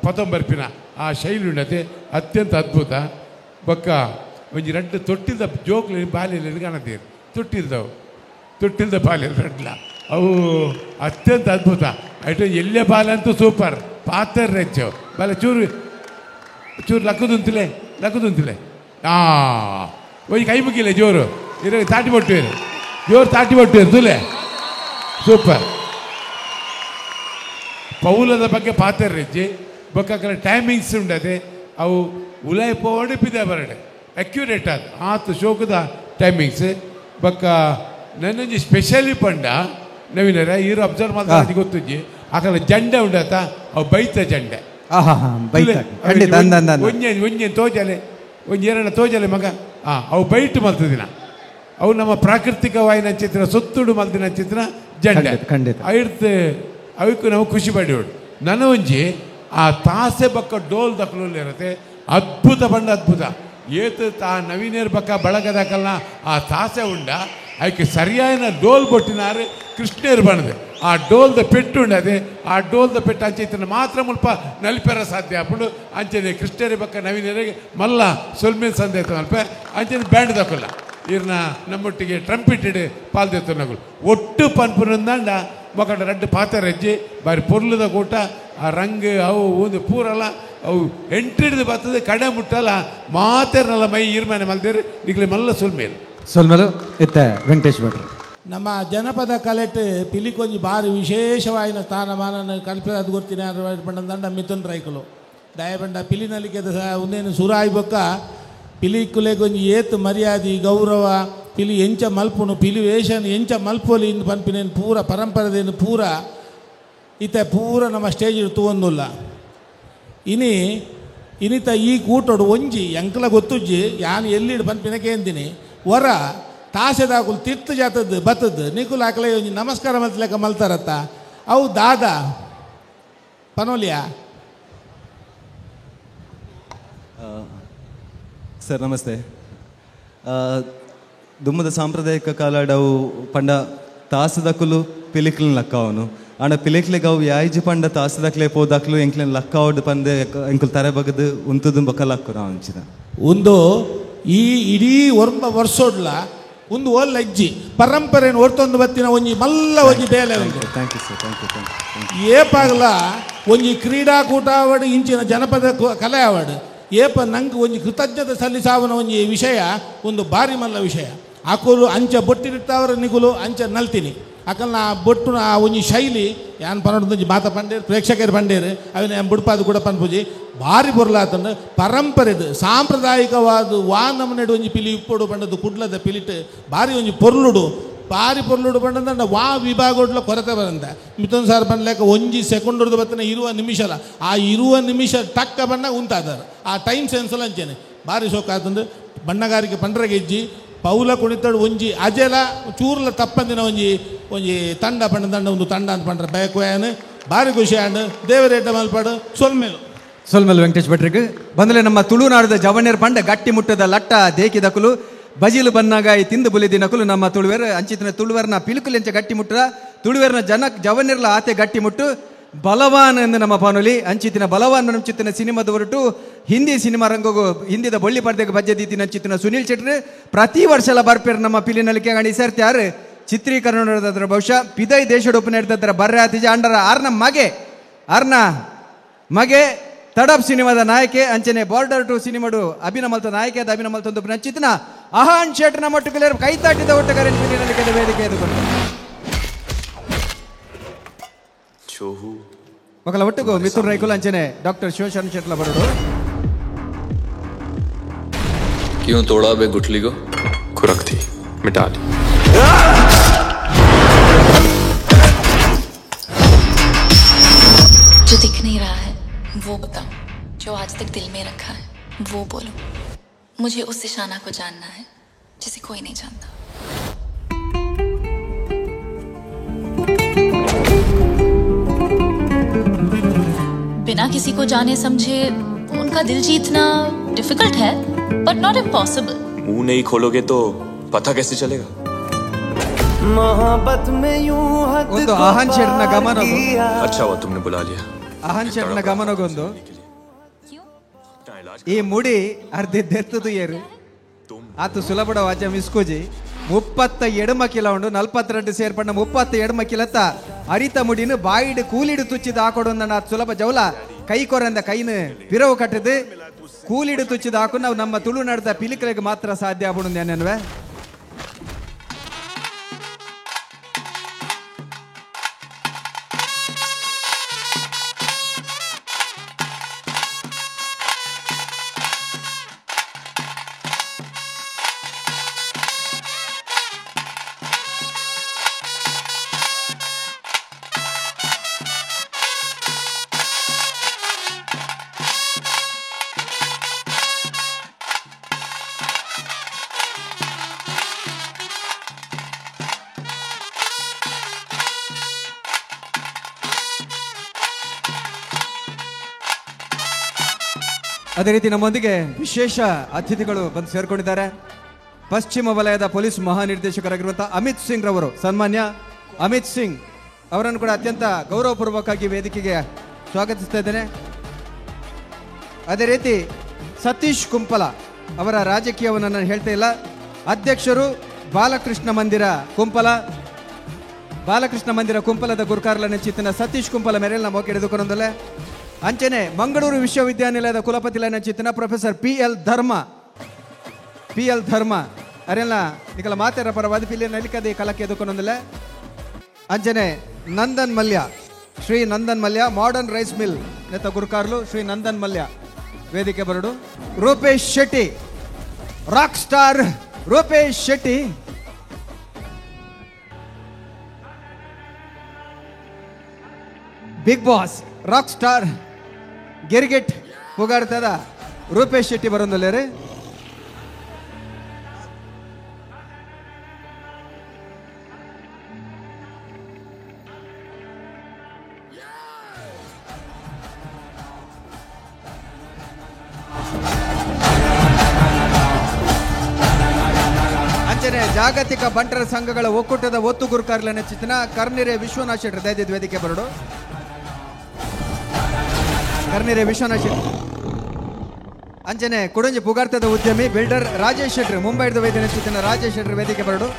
ಪತೊಂಬರ್ಪಿನ ಆ ಶೈಲಿ ಉಂಡತೆ ಅತ್ಯಂತ ಅದ್ಭುತ. ಬೊಕ್ಕ ಒಂಜಿ ರಡ್ಡು ತೊಟ್ಟಿಲ್ದ ಜೋಕ್ಲು ಬಾಲೆಯಲ್ಲಿ ಕಾಣತೀರಿ ತೊಟ್ಟಿಲ್ದವು ತೊಟ್ಟಿಲ್ದ ಬಾಲೆ ರಡ್ಲ ಅವು ಅತ್ಯಂತ ಅದ್ಭುತ. ಐಟು ಎಲ್ಲೇ ಬಾಲೆ ಅಂತೂ ಸೂಪರ್ ಪಾತರ್ ಹೆಚ್ಚು ಬಾಲೆ ಚೂರು ಚೂರು ಲಕ್ಕದುಂತಿಲೆ ಲಕ್ಕದುಂತಿಲೆ ಒಂಜಿ ಕೈ ಮುಗಿಲೆ ಜೋರು ಇರೋ ತಾಟಿ ಬೊಟ್ಟು ಜೋರು ತಾಟಿ ಬೊಟ್ಟು ತುಲೆ ಸೂಪರ್. ಪೌಲದ ಬಗ್ಗೆ ಪಾತರ್ ಹೆಚ್ಚಿ ಬೊಕ್ಕ ಟೈಮಿಂಗ್ಸ್ ಉಂಡತೆ ಅವು ಉಲಾಯ್ ಪೋವಡೆ ಪಿದೆ ಬರಡೆ ಅಕ್ಯುರೇಟ್ ಆದ ಆತು ಶೋಕದ ಟೈಮಿಂಗ್ಸ್ ಬಕ್ಕ ನನ್ನೊಂಜಿ ಸ್ಪೆಷಲಿ ಪಂಡ ನವೀನರ ಈರು ಅಬ್ಸರ್ವ್ ಮಾಡ್ತಾ ಗೊತ್ತುಜ್ಜಿ ಆಕಲ ಜಂಡೆ ಉಂಡಾತ ಅವು ಬೈತ ಜಂಡೆ ಒಂಜೆ ಒಂಜೆ ತೋಜಲೆ ಒಂಜಿ ಎರಡ ತೋಜಲೆ ಮಗ ಅವು ಬೈಟ್ ಮಲ್ತದಿನ ಅವು ನಮ್ಮ ಪ್ರಾಕೃತಿಕ ವಾಯಿನ ಚಿತ್ರ ಸುತ್ತುಡು ಮಲ್ದಿನ ಚಿತ್ರ ಜಂಡೆ ಖಂಡಿತ ಐಡ್ತು ಅವಕ್ಕೂ ನಾವು ಖುಷಿ ಪಡೆಯೋಡು ನನ್ನ ಒಂಜಿ ಆ ತಾಸೆ ಬಕ್ಕ ಡೋಲ್ ದಕ್ಕಲು ಇರುತ್ತೆ ಅದ್ಭುತ ಬಂಡ ಅದ್ಭುತ ಏತು ತಾ ನವೀನೇರ್ ಬಕ್ಕ ಬಳಗದಕಲ್ಲ ಆ ತಾಸೆ ಉಂಡ ಅದಕ್ಕೆ ಸರಿಯಾದ ಡೋಲ್ ಬೊಟ್ಟಿನಾರು ಕೃಷ್ಣೇರು ಬಣ್ಣದೆ ಆ ಡೋಲ್ದ ಪೆಟ್ಟು ಉಂಡದೆ ಆ ಡೋಲ್ದ ಪೆಟ್ಟು ಅಂಚೆ ಮಾತ್ರ ಮುಲ್ಪ ನಲಿಪೆರ ಸಾಧ್ಯ ಅప్పుడు ಅಂಚನೆ ಕೃಷ್ಣೇರಿ ಬಕ್ಕ ನವೀನರಿಗೆ ಮಲ್ಲ ಸೊಲ್ಮೇಲ್ ಸಂದೇತ ಮಲ್ಪ ಅಂಚನೆ ಬ್ಯಾಂಡ್ ದಕ್ಕಲ್ಲ ಇರ್ನ ನಮ್ಮೊಟ್ಟಿಗೆ ಟ್ರಂಪಿಟ್ಟಿಡು ಪಾಲ್ದೆತ್ತನಗಳು ಒಟ್ಟು ಪನ್ಪುನಂದಾಂಡ ಮಕ್ಕಳ ರಡ್ಡು ಪಾತರಜ್ಜಿ ಬಾರಿ ಪೊರ್ಲುದ ಕೂಟ ಆ ರಂಗ್ ಅವು ಒಂದು ಪೂರಲ್ಲ ಅವು ಎಂಟ್ರಿಡ್ದು ಬರ್ತದೆ ಕಡೆ ಮುಟ್ಟಲ್ಲ ಮಾತೇರ್ನಲ್ಲ ಮೈ ಈರ್ಮನೆ ಮಲ್ದೇರು ಈಗಲೇ ಮಲ್ಲ ಸೊಲ್ಮೇಲು ಸೊಲ್ಮೇಲು ಇತ್ತ ವೆಂಕಟೇಶ್ ಭಟ್ರು. ನಮ್ಮ ಜನಪದ ಕಲೆಟ್ ಪಿಲಿಕೊಂಜಿ ಬಾರಿ ವಿಶೇಷವಾಯಿನ ಸ್ಥಾನಮಾನ ಕಲ್ಪಿದ ಗೊತ್ತಿನ ಪಂಡ ಮಿಥುನ್ ರೈಕುಲು ದಯಪಂಡ ಪಿಲಿನಲಿಕೆ ಒಂದೇನು ಸುರಾಯಿ ಬೊಕ್ಕ ಪಿಲಿಕುಲೆಗೊಂಜಿ ಏತು ಮರ್ಯಾದೆ ಗೌರವ ಪಿಲಿ ಎಂಚ ಮಲ್ಪುನು ಪಿಲಿ ವೇಷನ್ ಎಂಚ ಮಲ್ಪೊಲಿ ಇಂದು ಪನ್ಪಿನೇನು ಪೂರ ಪರಂಪರೆದೇನು ಪೂರ ಇತ್ತ ಪೂರ ನಮ್ಮ ಸ್ಟೇಜ್ ತೂವೊಂದುಲ್ಲ ಇನಿ ಇನಿತ ಈ ಕೂಟೋಡು ಒಂಜಿ ಎಂಕಲ ಗೊತ್ತುಜ್ಜಿ ಯಾನು ಎಲ್ಲಿಡು ಪನ್ಪಿನಕ್ಕೆ ಎಂದಿನಿ ವರ ತಾಸೆದಾಕುಲು ತಿರ್ತು ಜಾತದ್ದು ಬತ್ತದ್ದು ನಿಕುಲು ಆಕಲೆ ಒಂಜಿ ನಮಸ್ಕಾರ ಮಲ್ತಲೆಕ್ಕ ಮಲ್ತಾರತ್ತ ಅವು ದಾದಾ ಪನೋಲಿಯಾ. ಸರ್ ನಮಸ್ತೆ. ದುಮ್ಮದ ಸಾಂಪ್ರದಾಯಿಕ ಕಾಲಾಡವು ಪಂಡ ತಾಸದಕುಲು ಪಿಲಿಕ್ಲಿನ ಲಕ್ಕವನು ಆಂಡ ಪಿಲಿಕ್ಲಿಗೆ ಅವು ಯಾಯ್ಜಿ ಪಂಡ ತಾಸದಕ್ಲೆ ಪೋದಾಕ್ಲು ಎಂಕ್ಲಿನ ಲಕ್ಕಾವಡ್ ಪಂದೆ ಎಂಕುಲು ತರೆ ಬಗದು ಉಂತುದು ಬೊಕ್ಕ ಲಕ್ಕು ನಾವು ಅಂಚಿನ ಒಂದು ಈ ಇಡೀ ಒರ್ಂಬ ವರ್ಷೋಡ್ಲ ಒಂದು ಓಲ್ ಅಜ್ಜಿ ಪರಂಪರೆಯನ್ನು ಒರ್ತೊಂದು ಬತ್ತಿನ ಒಂಜಿ ಮಲ್ಲ ಒಂಜಿ ಬೇಲೆ ಉಂಟು. Thank you sir, thank you thank you. ಏಪಾಗಲ ಒಂಜಿ ಕ್ರೀಡಾಕೂಟ ಆವಡ್ ಇಂಚಿನ ಜನಪದ ಕಲೆ ಆವಡ್ ಏಪ ನಂಗೆ ಒಂಜಿ ಕೃತಜ್ಞತೆ ಸಲ್ಲಿಸಾವನ ಒಂಜಿ ವಿಷಯ ಒಂದು ಬಾರಿ ಮಲ್ಲ ವಿಷಯ. ಆಕುಲು ಅಂಚ ಬೊಟ್ಟಿರ್ತಾವ್ರ ನಿಗುಲು ಅಂಚ ನಲ್ತೀನಿ ಅಕಲ್ನ ಆ ಬೊಟ್ಟುನ ಆ ಒಂಜಿ ಶೈಲಿ ಯಾನ್ ಪನ್ನೊಂದು ಮಾತ ಪಂಡೇರು ಪ್ರೇಕ್ಷಕರು ಪಂಡೇರು ಅವನ ಬುಡ್ಪಾದು ಕೂಡ ಪನ್ಪುಜಿ ಭಾರಿ ಬೊರ್ಲಾತಂದು ಪರಂಪರೆದು ಸಾಂಪ್ರದಾಯಿಕವಾದ ವಾ ನಮನೆಡು ಒಂಜಿ ಪಿಲಿ ಇಪ್ಪೊಡು ಪಂಡದು ಕುಡ್ಲದ ಪಿಲಿಟ್ ಭಾರಿ ಒಂಜಿ ಪೊರ್ಲುಡು ಭಾರಿ ಪೊರ್ಲುಡು ಪಂಡಂದ ವಾ ವಿಭಾಗೋಡ್ಲ ಕೊರತೆ ಬರಂತ ಮಿಥುನ್ ಸಾರ್ ಪನ್ಲೆಕ್ಕ ಒಂಜಿ ಸೆಕೆಂಡ್ ಬತ್ತನ ಇರುವ ನಿಮಿಷಲ ಆ ಇರುವ ನಿಮಿಷ ಟಕ್ಕ ಬಣ್ಣ ಉಂತಾದಾರ ಆ ಟೈಮ್ ಸೆನ್ಸಲ ಅಂಚೇನೆ ಭಾರಿ ಸೋಕಾತಂದು ಬಣ್ಣಗಾರಿಕೆ ಪಂಡ್ರಗೆಜ್ಜಿ ಪೌಲ ಕುಣಿತಾಡು ಒಂಜಿ ಅಜೆಲ ಚೂರ್ಲ ತಪ್ಪಂದಿನ ಒಂಜಿ ಒಂಜಿ ತಂಡ ಪಂಡ ತಂಡ ಒಂದು ತಂಡ ಅಂತ ಪಂಡ್ರೆ ಬಯಕೋಯಾನು ಭಾರಿ ಖುಷಿ ಆಂಡ್ ದೇವರೇಟ ಮಲ್ಪಾಡು ಸೊಲ್ಮೇಲು ಸೊಲ್ಮೇಲು ವೆಂಕಟೇಶ್ ಭಟ್ರಿಗೆ ಬಂದಲೆ ನಮ್ಮ ತುಳುನಾಡದ ಜವಣ್ಯರ ಪಂಡ ಗಟ್ಟಿ ಮುಟ್ಟದ ಲಟ್ಟ ದೇಕಿದಕುಲು ಬಜಿಲು ಬನ್ನಾಗಾಯಿ ತಿಂದು ಬುಲಿದಿನಕುಲು ನಮ್ಮ ತುಳುವೆರ್ ಅಂಚಿತನ ತುಳುವೆರ್ನ ಪಿಲುಕುಲೆಂಚ ಗಟ್ಟಿ ಮುಟ್ಟದ ತುಳುವೆರ್ನ ಜನ ಜವಣ್ಯರ್ಲ ಆತೆ ಗಟ್ಟಿ ಮುಟ್ಟು ಬಲವಾನ್ ಎಂದು ನಮ್ಮ ಪಾನುಲಿ ಅಂಚಿತಿನ ಬಲವಾನ್ ಅಂಚಿತಿನ ಸಿನಿಮಾದ ಹೊರಟು ಹಿಂದಿ ಸಿನಿಮಾ ರಂಗಗೂ ಹಿಂದಿದ ಬೊಳ್ಳಿ ಪರ್ದೆಗೆ ಬಜ್ಜೆ ದೀತಿನ ಅಂಚಿತಿನ ಸುನೀಲ್ ಶೆಟ್ಟಿ ಪ್ರತಿ ವರ್ಷಲ ಬರ್ಪೇರ್ ನಮ್ಮ ಪಿಲಿನಲಿಕೆ ಗಣಿ ಸರ್ತಿ ಯಾರು ಚಿತ್ರೀಕರಣ ಬಹುಶಃ ಪಿದೈ ದೇಶಡೊಪ್ಪು ನಡೆದದ್ರ ಬರ್ರೆ ಆತಿಜ ಅಂಡರ ಆರ್ನ ಮಗೆ ಆರ್ನ ಮಗೆ ತಡಪ್ ಸಿನಿಮಾದ ನಾಯಕೆ ಅಂಚನೆ ಬಾರ್ಡರ್ ಟು ಸಿನಿಮಾಡು ಅಭಿನಮಲ್ತ ನಾಯಕಿಯಾದ ಅಭಿನಮಲ್ತ ಒಂದು ಅಂಚಿತಿನ ಅಹಾನ್ ಶೆಟ್ನ ಮೊಟ್ಟುಕುಲೇರ್ ಕೈತಾಟಿದ ಒಟ್ಟುಗಾರೆ ಪಿಲಿನಲಿಕೆದ ವೇದಿಕೆ ಎದುಕೊಂಡು ఒకళ్ళ ఒట్టుకు మిథున్ రైకులు అంచనే డాక్టర్ శివశరణ్ శెట్ల బరుడు. क्यों तोड़ा बे गुठली को? खुरक थी, मिटा दी। जो दिख नहीं रहा है वो बताओ, जो आज तक दिल में रखा है वो बोलो। मुझे उस निशाना को जानना है जिसे कोई नहीं जानता। बिना किसी को जाने समझे उनका दिल जीतना डिफिकल्ट है, बट not impossible. मुंह नहीं खोलोगे तो पता कैसे चलेगा? मोहब्बत में यूं हद ಒಂದು ಆಹಾನ್ ಶೆಟ್ನ ಗಮನಗು. अच्छा हुआ तुमने बुला लिया. ಆಹಾನ್ ಶೆಟ್ನ ಗಮನಗೊಂದು ಈ ಮುಡಿ ಅರ್ಧ ಏರು ಆತು ಸುಲಭಡ ವಾಚ ಮಿಸ್ಕೋಜಿ 32 ಮಕಿಲ ಉಂಡು 42 ಸೇರ್ಪಂಡ 32 ಮಕಿಲತ್ತ ಅರಿತ ಮುಡಿನು ಬಾಯಿಡು ಕೂಲಿಡು ತುಚ್ಚಿದ ಹಾಕೊಡು ಆತು ಸುಲಭ ಜೌಲ ಕೈ ಕೊರಂದ ಕೈನು ಪಿರವು ಕಟ್ಟದು ಕೂಲಿಡು ತುಚ್ಚಿದ ಹಾಕು ನಾವು ನಮ್ಮ ತುಳುನಾಡದ ಪಿಲಿಕಲಿಗೆ ಮಾತ್ರ ಸಾಧ್ಯ ಆಪುಂಡು ನೆನ್ವೆ. ಅದೇ ರೀತಿ ನಮ್ಮೊಂದಿಗೆ ವಿಶೇಷ ಅತಿಥಿಗಳು ಬಂದು ಸೇರ್ಕೊಂಡಿದ್ದಾರೆ. ಪಶ್ಚಿಮ ವಲಯದ ಪೊಲೀಸ್ ಮಹಾನಿರ್ದೇಶಕರಾಗಿರುವಂತಹ ಅಮಿತ್ ಸಿಂಗ್ ರವರು, ಸನ್ಮಾನ್ಯ ಅಮಿತ್ ಸಿಂಗ್ ಅವರನ್ನು ಕೂಡ ಅತ್ಯಂತ ಗೌರವಪೂರ್ವಕವಾಗಿ ವೇದಿಕೆಗೆ ಸ್ವಾಗತಿಸ್ತಾ ಇದ್ದೇನೆ. ಅದೇ ರೀತಿ ಸತೀಶ್ ಕುಂಪಲ ಅವರ ರಾಜಕೀಯವನ್ನು ನಾನು ಹೇಳ್ತಾ ಇಲ್ಲ. ಅಧ್ಯಕ್ಷರು ಬಾಲಕೃಷ್ಣ ಮಂದಿರ ಕುಂಪಲ, ಬಾಲಕೃಷ್ಣ ಮಂದಿರ ಕುಂಪಲದ ಗುರುಕಾರ್ಲ ನೆಚ್ಚಿತ್ತಿನ ಸತೀಶ್ ಕುಂಪಲ ಮೇರೆ ನಮ್ಮ ಹಿಡಿದುಕೊಂಡಲೆ. ಅಂಚನೆ ಮಂಗಳೂರು ವಿಶ್ವವಿದ್ಯಾನಿಲಯದ ಕುಲಪತಿ ನೆಚ್ಚಿತ್ತಿನ professor P L Dharma ಅರೆಲ್ಲ ನಿಕಲ ಮಾತೆರ ಪರವಾದ ಪಿಲಿಯ ನಲಿಕದೆ ಕಲಕ್ಕೆ ಎದುಕೊಂಡಲೆ. ಅಂಚನೆ Nandan Mallya, Shri Nandan Mallya modern rice mill ನೆತ್ತ ಗುರುಕಾರ್ಲು ಶ್ರೀ ನಂದನ್ ಮಲ್ಯ ವೇದಿಕೆ ಬರಡು. Rupesh Shetty, rock star Rupesh Shetty. Big boss rock star Girgit ಪುಗಾಡ್ತದ Rupesh Shetty ಬರೋದಲ್ಲೇ. ಅಂಚನೆ ಜಾಗತಿಕ ಬಂಟರ ಸಂಘಗಳ ಒಕ್ಕೂಟದ ಒತ್ತು ಗುರುಕಾರ್ಲ ನೆಚ್ಚಿನ ಕರ್ನಿರೆ ವಿಶ್ವನಾಥ್ ಶೆಟ್ಟರ್ ದಯದಿದ್ದ ವೇದಿಕೆ ಬರಡು. ಕರ್ನಿರೆ ವಿಶ್ವನಾಥ್ ಶೆಟ್ಟರ್. ಅಂಚನೆ ಕುಡಂಜಿ ಪುಗಾರ್ತದ ಉದ್ಯಮಿ ಬಿಲ್ಡರ್ ರಾಜೇಶ್ ಶೆಟ್ಟರ್, ಮುಂಬೈದ ವೇದಿಕೆ ನೆಚ್ಚಿನ ರಾಜೇಶ್ ಶೆಟ್ಟರ್ ವೇದಿಕೆ ಬರಡು.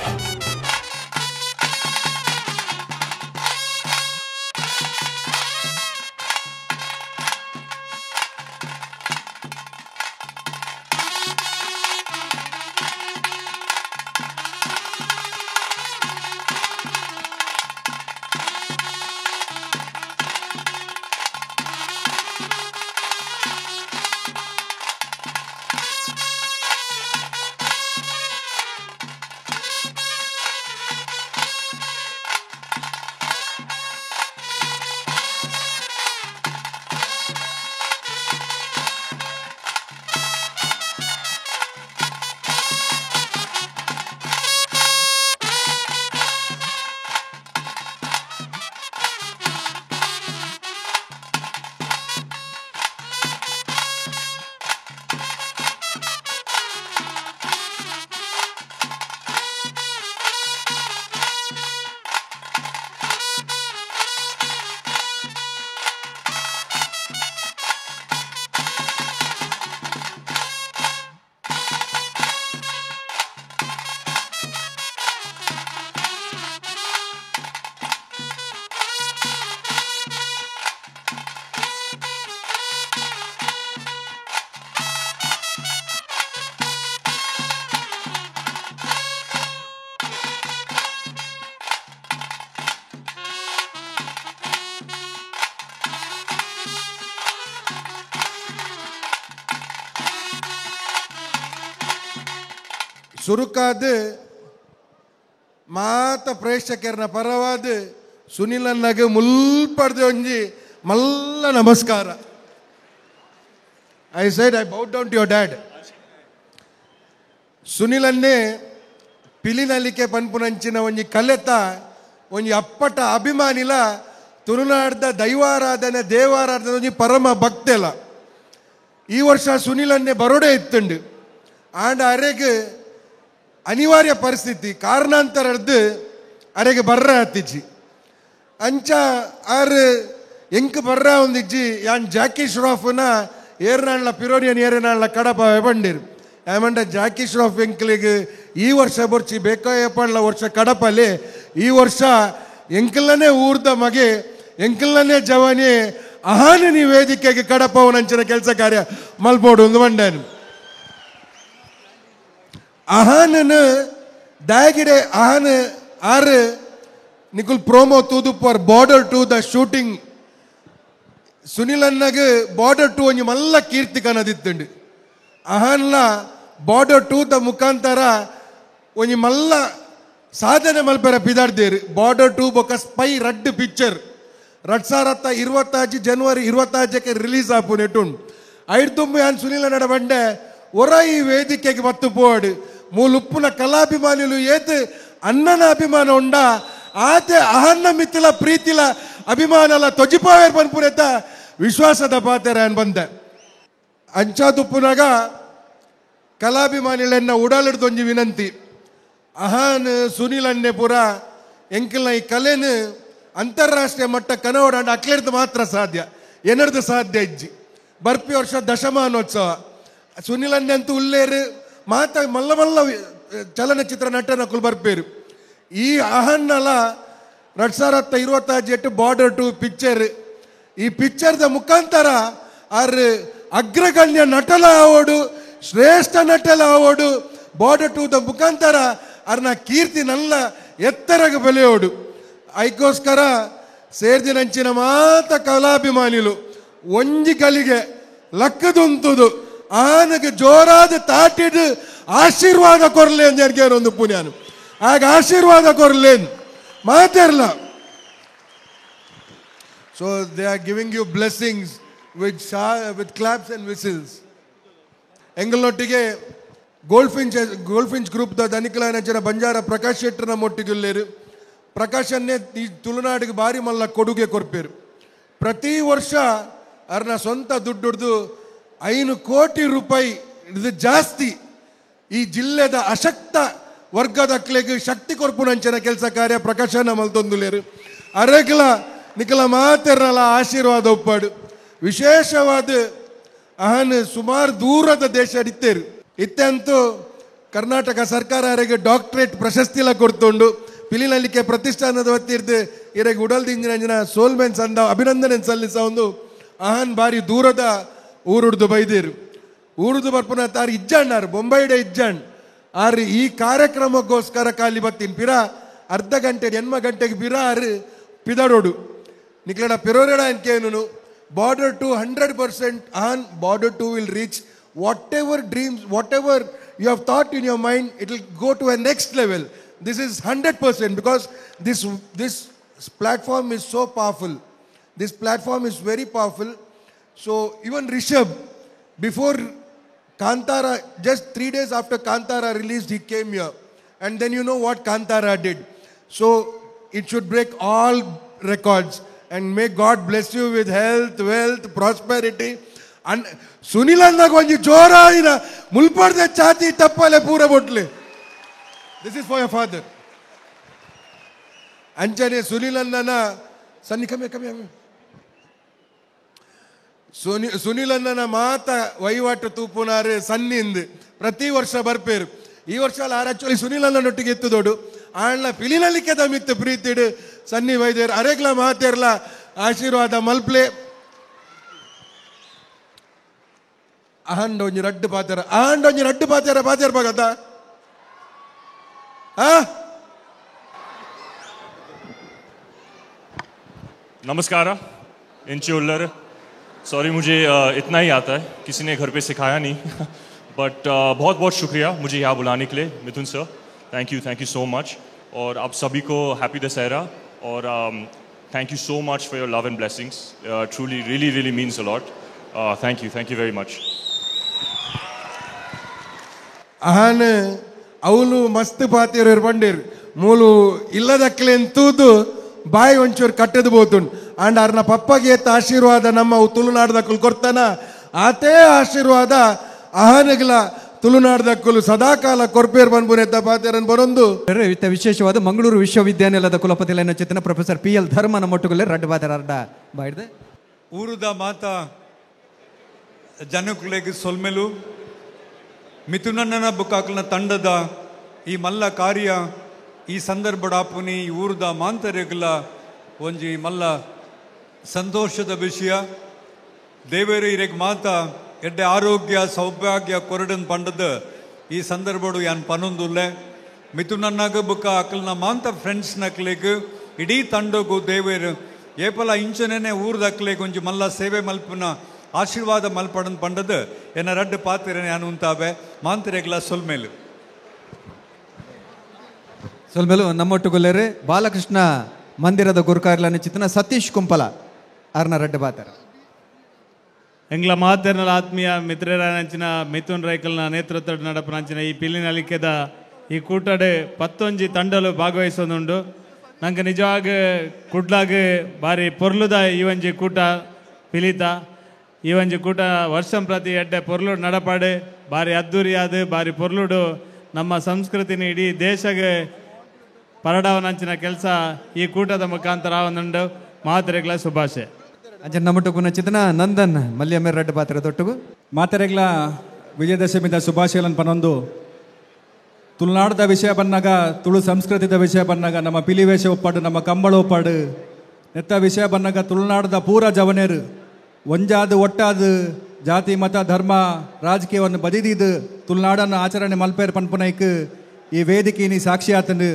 ಸುರುಕಾದ ಮಾತ ಪ್ರೇಕ್ಷಕರನ ಪರವಾದ ಸುನಿಲನ್ನಗೆ ಮುಲ್ಪಡ್ದೆ ಒಂಜಿ ಮಲ್ಲ ನಮಸ್ಕಾರ. I said I bow down to your dad. ಸುನಿಲನ್ನೇ Pilinalike ಪನ್ಪುನಂಚಿನ ಒಂಜಿ ಕಲೆತ ಒಂಜಿ ಅಪ್ಪಟ ಅಭಿಮಾನಿಲ ತುಳುನಾಡ್ದ ದೈವಾರಾಧನೆ ದೇವಾರಾಧನೆ ಒಂಜಿ ಪರಮ ಭಕ್ತೆಲ. ಈ ವರ್ಷ ಸುನಿಲನ್ನೇ ಬರೋಡೆ ಇತ್ತುಂಡು. ಆಂಡ ಅರೆಗೆ ಅನಿವಾರ್ಯ ಪರಿಸ್ಥಿತಿ ಕಾರಣಾಂತರದ್ದು ಅರೆಗೆ ಬರ್ರ ಹತ್ತಿಜ್ಜಿ ಅಂಚ ಆರು ಎಂಕ್ ಬರ್ರ ಒಂದಿಜ್ಜಿ ಯಾನ್ ಜಾಕಿ ಶ್ರಾಫ್ನ ಏರ್ನಾಳ್ನ ಪಿರೋನಿಯನ್ ಏರ್ನಾಳ್ನ ಕಡಪ ಬಂಡಿರು. ಏಮಂಡ ಜಾಕಿ ಶ್ರಾಫ್ ಎಂಕ್ಲಿಗೆ ಈ ವರ್ಷ ಬರ್ಚಿ ಬೇಕಾಯಪ್ಪಣ್ಣ ವರ್ಷ ಕಡಪಲ್ಲಿ ಈ ವರ್ಷ ಎಂಕಲ್ನೇ ಊರ್ದ ಮಗೆ ಎಂಕಲ್ನೇ ಜವಾನಿ ಅಹಾನ ನೀ ವೇದಿಕೆಗೆ ಕಡಪವನಂಚಿನ ಕೆಲಸ ಕಾರ್ಯ ಮಲ್ಪೋಡು ಒಂದು ಬಂಡನು. ಅಹಾನನ ದಾಗಿಡೆ ಅಹಾನ ಆರು ನಿಕುಲ್ ಪ್ರೋಮೋ ತೂದುಪ್ಪರ್ border to the shooting ಸುನಿಲನ್ನಗೆ border to ಒಂಜಿ ಮಲ್ಲ ಕೀರ್ತಿ ಕನದಿತ್ತುಂಡು. ಅಹಾನ್ಲ border to the ಮುಖಾಂತರ ಒಂಜಿ ಮಲ್ಲ ಸಾಧನೆ ಮಲ್ಪೆರ ಪಿದಾಡ್ದೇರು. ಬಾರ್ಡರ್ ಟು ಬೊಕ ಸ್ಪೈ ರಡ್ ಪಿಕ್ಚರ್ 2025 ಜನವರಿ 25ಕ್ಕೆ ರಿಲೀಸ್ ಆಪು ನೆಟುಂಡು. ಐದು ತುಂಬ ಯಾನ್ ಸುನಿಲ ನಡ ಬಂಡೆ ಒರ ಈ ವೇದಿಕೆಗೆ ಬತ್ತು ಪೋಡು ಮೂಲುಪ್ಪುನ ಕಲಾಭಿಮಾನಿಲು ಏತ್ ಅಣ್ಣನ ಅಭಿಮಾನ ಉಂಡ ಆತೆ ಅಹನ್ನ ಮಿತ್ತಿಲ ಪ್ರೀತಿಲ ಅಭಿಮಾನಲ ತೊಜಿಪಾವೇರ್ ಪನ್ಪುರೆತ ವಿಶ್ವಾಸದ ಪಾತೆರ ಬಂದೆ. ಅಂಚಾದುಪ್ಪುನಾಗ ಕಲಾಭಿಮಾನಿಗಳನ್ನ ಉಡಾಲಿಡ್ದೊಂಜಿ ವಿನಂತಿ ಅಹಾನ್ ಸುನಿಲ್ ಅನ್ನೆ ಪೂರ ಎಂಕಲ್ನ ಈ ಕಲೆನು ಅಂತಾರಾಷ್ಟ್ರೀಯ ಮಟ್ಟ ಕನವಡ ಅಕ್ಲೆಡ್ದು ಮಾತ್ರ ಸಾಧ್ಯ ಏನರ್ದು ಸಾಧ್ಯ ಇಜ್ಜಿ ಬರ್ಪಿ ವರ್ಷ ದಶಮಾನೋತ್ಸವ ಸುನಿಲ್ ಅನ್ನೆ ಅಂತೂ ಉಲ್ಲೇರು ಮಾತ ಮಲ್ಲ ಮಲ್ಲ ಚಲನಚಿತ್ರ ನಟನಕುಲು ಬರ್ಪೇರು ಈ ಅಹನ್ನಲ 2025 border to picture ಈ ಪಿಕ್ಚರ್ದ ಮುಖಾಂತರ ಆರ್ ಅಗ್ರಗಣ್ಯ ನಟಲ ಆವೋಡು ಶ್ರೇಷ್ಠ ನಟಲ ಆವೋಡು border to the ಮುಖಾಂತರ ಅರ್ನ ಕೀರ್ತಿ ನಲ್ಲ ಎತ್ತರಗ ಬೆಳೆಯೋಡು ಐಕೋಸ್ಕರ ಸೇರ್ದಿನಂಚಿನ ಮಾತ ಕಲಾಭಿಮಾನಿಲು ಒಂಜಿ ಕಲಿಗೆ ಲಕ್ಕದುಂತುದು ಆನಗೆ ಜೋರಾದ ತಾಟಿಡು ಆಶೀರ್ವಾದ ಕೊರ್ಲೆ ಅಂತ ಒಂದು ಪುಣ್ಯಾನು ಆಗ ಆಶೀರ್ವಾದ ಕೊರ್ಲೇನ್ ಮಾತಿರಲ್ಲ. So they are giving you blessings with claps and whistles. ಎಂಗಲ್ನೊಟ್ಟಿಗೆ gold Finch ಗ್ರೂಪ್ದ ದನಿಕಲಾನಂಚಿನ ಬಂಜಾರ ಪ್ರಕಾಶ್ ಶೆಟ್ಟರ್ನ ಮೊಟ್ಟಿಗುಲ್ಲೇರು ಪ್ರಕಾಶನ್ನೇ ಈ ತುಳುನಾಡಿಗೆ ಭಾರಿ ಮಲ್ಲ ಕೊಡುಗೆ ಕೊರ್ಪೇರು. ಪ್ರತಿ ವರ್ಷ ಅರ್ನ ಸ್ವಂತ ದುಡ್ಡು 5 ಕೋಟಿ ರೂಪಾಯಿ ಇದು ಜಾಸ್ತಿ ಈ ಜಿಲ್ಲೆದ ಅಶಕ್ತ ವರ್ಗದಕ್ಲೆಗ್ ಶಕ್ತಿ ಕೊರ್ಪುನಂಚಿನ ಕೆಲಸ ಕಾರ್ಯ ಪ್ರಕಾಶನ ಮಲ್ತೊಂದುಲೇರು. ಅರೆಗ್ಲ ನಿಕಲ ಮಾತೆರ್ನಲ ಆಶೀರ್ವಾದ ಒಪ್ಪಾಡು. ವಿಶೇಷವಾದ ಅಹನ್ ಸುಮಾರು ದೂರದ ದೇಶ ಇತ್ತೇರು ಇತ್ತಂತೂ ಕರ್ನಾಟಕ ಸರ್ಕಾರ ಅರೆಗೆ ಡಾಕ್ಟರೇಟ್ ಪ್ರಶಸ್ತಿಲ ಕೊಡ್ತುಂಡು. ಪಿಲಿನಲ್ಲಿಕೆ ಪ್ರತಿಷ್ಠಾನದ ವತಿರ್ದು ಇರೆಗೆ ಉಡಲ್ದಿಂಜಿನ ಸೋಲ್ಮೆನ್ ಸಂದ ಅಭಿನಂದನೆ ಸಲ್ಲಿಸ ಒಂದು ಅಹನ್ ಬಾರಿ ದೂರದ ಊರುಡ್ದು ಬೈದಿರು. ಊರುದು ಬರ್ಪುನ ತಾರು ಇಜ್ಜಣ್ಣಾರು ಬೊಂಬೈಡೆ ಇಜ್ಜಣ್ ಆರು ಈ ಕಾರ್ಯಕ್ರಮಕ್ಕೋಸ್ಕರ ಖಾಲಿ ಬತ್ತೀನಿ ಪಿರ ಅರ್ಧ ಗಂಟೆ ಎನ್ಮ ಗಂಟೆಗೆ ಪಿರ ಆರು ಪಿದಡೋಡು ನಿಕ್ಲಡ ಪಿರೋರೆಡ ಅನ್ಕೇನು border 2 100% on border 2 will reach whatever dreams whatever you have thought in your mind it will go to a next level. This is 100% because this this platform is so powerful. This platform is very powerful. So even Rishabh, before Kantara, just 3 days after Kantara released, he came here. And then you know what Kantara did. So it should break all records. And may God bless you with health, wealth, prosperity. And Sunil anna konji jora ina mulparde chati tappale pura botle. This is for your father. Anchane Sunil anna na Sunny come here, come here. Sunil ಅನ್ನನ ಮಾತ ವಹಿವಾಟು ತೂಪುನಾರು ಸನ್ನಿಂದು ಪ್ರತಿ ವರ್ಷ ಬರ್ಪೇರು. ಈ ವರ್ಷ are actually Sunil ಅಣ್ಣನೊಟ್ಟಿಗೆ ಇತ್ತು ದೊಡ್ಡು ಆಣ್ಲ ಪಿಲಿನಲ್ಲಿಕ್ಕೆ ತಮಿತ್ತು ಪ್ರೀತಿಡು ಸನ್ನಿ ವೈದ್ಯರು ಅರೆಗ್ಲ ಮಾತೇರ್ಲ ಆಶೀರ್ವಾದ ಮಲ್ಪ್ಲೆ. ಅಹಂಡ ಒಂಜಿ ರಡ್ಡು ಪಾತೆರ ಅಹಂಡ ಒಂಜಿ ರಡ್ಡು ಪಾತೆರ ಪಾತೆರ್ ಬಗತ ಆ. ನಮಸ್ಕಾರ ಇಂಚಿ ಉಲ್ಲರ್. सॉरी मुझे इतना ही आता है, किसी ने घर पे सिखाया नहीं बट बहुत बहुत शुक्रिया मुझे यहाँ बुलाने के लिए Mithun sir. Thank you so much. और आप सभी को हैप्पी दशहरा और thank you so much for your love and blessings. Truly really really means a lot. Thank you very much. ಅಹನ್ ಅವಳು ಮಸ್ತ್ ಪಾತಿರು ಬಂಡೀರ್ ಮೂಲು ಇಲ್ಲದಕ್ಲೇನ್ ತೂದು ಬಾಯಿ ಒಂಚೂರು ಕಟ್ಟದು ಬೋತುಂಡು. ಅಂಡ್ ಅರ್ನ ಪಪ್ಪಗೆ ಏತ ಆಶೀರ್ವಾದ ನಮ್ಮ ತುಳುನಾಡ್ದಕ್ಕಲು ಕೊಡ್ತಾನ ಆತೇ ಆಶೀರ್ವಾದ ಅಹನಗ್ಲ ತುಳುನಾಡ್ದಕ್ಕಲು ಸದಾಕಾಲ ಕೊರ್ಪೇರ್ ಬನ್ಬುನೆತ್ತ ಪಾತೇರನ್ ಬರೊಂದು. ವಿಶೇಷವಾದ ಮಂಗಳೂರು ವಿಶ್ವವಿದ್ಯಾನಿಲಯದ ಕುಲಪತಿ ಚೇತನ ಪ್ರೊಫೆಸರ್ PL ಧರ್ಮನ ಮೊಟ್ಟುಗಲೆ ರಡ್ಡು ಬಾದರ ಅರ್ಧ ಬಾಯ್ದೆ. ಊರುದ ಮಾತ ಜನಕುಲೆಗ್ ಸೊಲ್ಮೆಲು ಮಿಥುನಣ್ಣನ ಬುಕ್ಕಾಕ್ಲನ ತಂಡದ ಈ ಮಲ್ಲ ಕಾರ್ಯ ಈ ಸಂದರ್ಭಡಾಪುನಿ ಈ ಊರುದ ಮಾಂತರೆಗ್ಲ ಒಂಜಿ ಮಲ್ಲ ಸಂತೋಷದ ವಿಷಯ. ದೇವೇರು ಇರೆಗ್ ಮಾತ ಎಡ್ಡೆ ಆರೋಗ್ಯ ಸೌಭಾಗ್ಯ ಕೊರಡನ್ ಪಂಡದ ಈ ಸಂದರ್ಭಡು ಯಾನ್ ಪನೊಂದುಲ್ಲೆ. ಮಿಥುನಣ್ಣಗ ಬುಕ್ಕ ಅಕಲ್ನ ಮಾಂತ ಫ್ರೆಂಡ್ಸ್ ನಕ್ಲೆಗ್ ಇಡೀ ತಂಡಗು ದೇವೇರು ಏಪಲ ಇಂಚನೇ ಊರ್ದಕ್ಲೆಗ್ ಒಂಜಿ ಮಲ್ಲ ಸೇವೆ ಮಲ್ಪುನ ಆಶೀರ್ವಾದ ಮಲ್ಪಡನ್ ಪಂಡದ ಎನ್ನ ರಡ್ಡು ಪಾತಿರನೆ ಯಾನು ಉಂತಾವೆ ಮಾಂತರೆಗ್ಲ ಸೊಲ್ಮೇಲು ಸೊಲ್ಮೇಲು. ನಮ್ಮೊಟ್ಟುಗೊಲ್ಲೇರು ಬಾಲಕೃಷ್ಣ ಮಂದಿರದ ಗುರುಕಾರ್ಲನ ಚಿತ್ರನ ಸತೀಶ್ ಕುಂಪಲ ಅರ್ನ ರಡ್ಡು ಬಾತರ. ಎಂಗ್ಲ ಮಾತೆರ್ನಲ ಆತ್ಮೀಯ ಮಿತ್ರರಂಚಿನ ಮಿಥುನ್ ರೈಕಲ್ನ ನೇತೃತ್ವದ ನಡಪನಂಚಿನ ಈ ಪಿಲಿನಲಿಕೆದ ಈ ಕೂಟಡೆ 11 ತಂಡಲು ಭಾಗವಹಿಸೋದುಂಡು. ನಂಗೆ ನಿಜವಾಗ ಕುಡ್ಲಾಗ ಬಾರಿ ಪೊರ್ಲುದ ಈ ಒಂಜಿ ಕೂಟ ಪಿಲಿತ. ಈ ಒಂಜಿ ಕೂಟ ವರ್ಷಂ ಪ್ರತಿ ಎಡ್ಡೆ ಪೊರ್ಲುಡು ನಡಪಾಡು ಬಾರಿ ಅದ್ದೂರಿಯಾದ ಬಾರಿ ಪೊರ್ಲುಡು ನಮ್ಮ ಸಂಸ್ಕೃತಿನ ಇಡೀ ದೇಶಗೆ ಪರಡವನಂಚಿನ ಕೆಲಸ ಈ ಕೂಟದ ಮುಖಾಂತರ ಒಂದುಂಡು ಮಾತ್ರೆಗಳ ಶುಭಾಶಯ. ಅಂಚನೆ ನಮ್ಮಟುಕು ನಚ್ಚಿತನ ನಂದನ್ ಮಲ್ಯಮೇರ್ ರಡ್ಡು ಪಾತ್ರ ತೊಟ್ಟುಗು ಮಾತೆರೆಗ್ಲ ವಿಜಯದಶಮಿದ ಶುಭಾಶಯಗಳನ್ನು ಪನೊಂದು ತುಳುನಾಡದ ವಿಷಯ ಬಂದಾಗ ತುಳು ಸಂಸ್ಕೃತಿದ ವಿಷಯ ಬಂದಾಗ ನಮ್ಮ ಪಿಲಿವೇಷ ಒಪ್ಪಾಡು ನಮ್ಮ ಕಂಬಳ ಒಪ್ಪಾಡು ನೆತ್ತ ವಿಷಯ ಬಂದಾಗ ತುಳುನಾಡದ ಪೂರ ಜವನೇರು ಒಂಜಾದು ಒಟ್ಟಾದು ಜಾತಿ ಮತ ಧರ್ಮ ರಾಜಕೀಯವನ್ನು ಬದಿದಿದ್ದು ತುಳುನಾಡನ್ನು ಆಚರಣೆ ಮಲ್ಪೇರ್ ಪನ್ಪುನೈಕ್ ಈ ವೇದಿಕೆ ನೀ ಸಾಕ್ಷಿ ಆತನು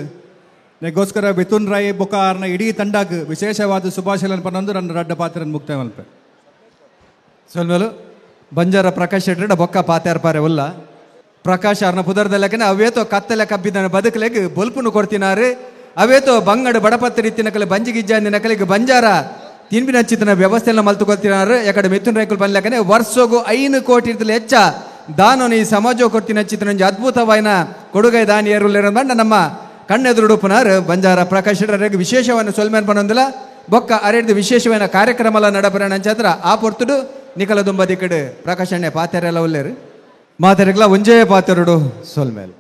ನೆಗೋಸ್ಕರ ಮಿಥುನ್ ರೈ ಬೊಕ ಆರ್ನ ಇಡೀ ತಂಡಕ್ಕೆ ವಿಶೇಷವಾದ ಶುಭಾಶಯಗಳನ್ನು ಪನ್ನೊಂದು ನನ್ನ ರಡ್ಡ ಪಾತ್ರ ಮುಕ್ತಾಯ ಮಲ್ಪೆ. ಸೊಲ್ಮೇಲು ಬಂಜಾರ ಪ್ರಕಾಶ್ ಶೆಟ್ಟರ್ ಬೊಕ್ಕ ಪಾತ್ಯಾರ್ ಪಾರೆ ಉಲ್ಲ ಪ್ರಕಾಶ್ ಅವ್ರನ್ನ ಪುದರ್ದಲ್ಲಕನೆ ಅವೇತೋ ಕತ್ತಲೆ ಕಬ್ಬಿದನ ಬದುಕಲೆಗ್ ಬೊಲ್ಪುನು ಕೊಡ್ತಿನಾರು ಅವೇತೋ ಬಂಗಡು ಬಡಪತ್ರಿ ತಿನ್ನಕಲೆ ಬಂಜಿಗಿಜ್ಜಾಂದಿ ನಕಲಿಗೆ ಬಂಜಾರ ತಿನ್ಬಿನ ಚಿತ್ತನ ವ್ಯವಸ್ಥೆಲ್ಲ ಮಲ್ತುಕೊಳ್ತಿನಾರು ಯಾಕಡೆ ಮಿಥುನ್ ರೈಕುಲ್ ಬನ್ಲಕನೆ ವರ್ಷಗು 5 ಕೋಟಿ ಹೆಚ್ಚ ದಾನೋನು ಈ ಸಮಾಜ ಕೊಡ್ತಿನ ಚಿತ್ತನ ಅದ್ಭುತವಾಯಿನ ಕೊಡುಗೈ ದಾನಿಯರು ನಮ್ಮ ಕಣ್ಣೆದುರುಡುಪುನಾರು ಬಂಜಾರ ಪ್ರಕಾಶ್ ಶೆಟ್ಟರ್ ವಿಶೇಷವನ್ನು ಸೊಲ್ಮೇನ್ ಪನೊಂದಿಲ್ಲ ಬೊಕ್ಕ ಅರೆಡ್ದು ವಿಶೇಷವಾದ ಕಾರ್ಯಕ್ರಮ ನಡಪರಣ ಅಂಚಾತ್ರ ಆ ಪೊರ್ತುಡು ನಿಕಲ ದುಂಬದಿ ಕಡೆ ಪ್ರಕಾಶ್ ಅಣ್ಣೆ ಪಾತೆರೆಲ್ಲ ಉಲ್ಲೇರು ಮಾತೆರೆಗ್ಲ ಒಂಜೇ ಪಾತೆರಡು ಸೊಲ್ಮೇಲ್.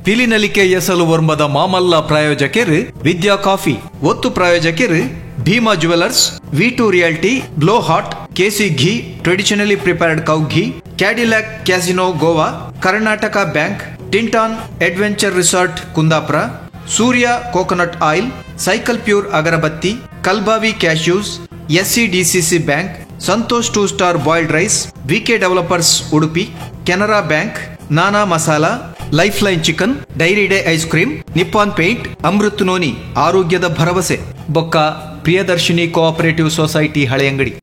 ಪಿಲಿನಲಿಕೆ ಎಸಲು ವರ್ಮದ ಮಾಮಲ್ಲ ಪ್ರಾಯೋಜಕರು ವಿದ್ಯಾ ಕಾಫಿ, ಒತ್ತು ಪ್ರಾಯೋಜಕರು Bhima jewellers, V2 realty, blow hot, KC ghee, traditionally prepared cow ghee, Cadillac casino Goa, Karnataka bank, Tinton adventure resort Kundapura, Surya coconut oil, cycle pure agarbatti, Kalbavi cashews, SCDCC bank, Santosh 2 star boiled rice, VK developers Udupi, Canara bank, Nana masala, life line chicken, dairy day ice cream, Nippon paint, Amrut noni ಆರೋಗ್ಯದ ಭರವಸೆ, ಬೊಕ್ಕ Priyadarshini cooperative society Haleyangadi.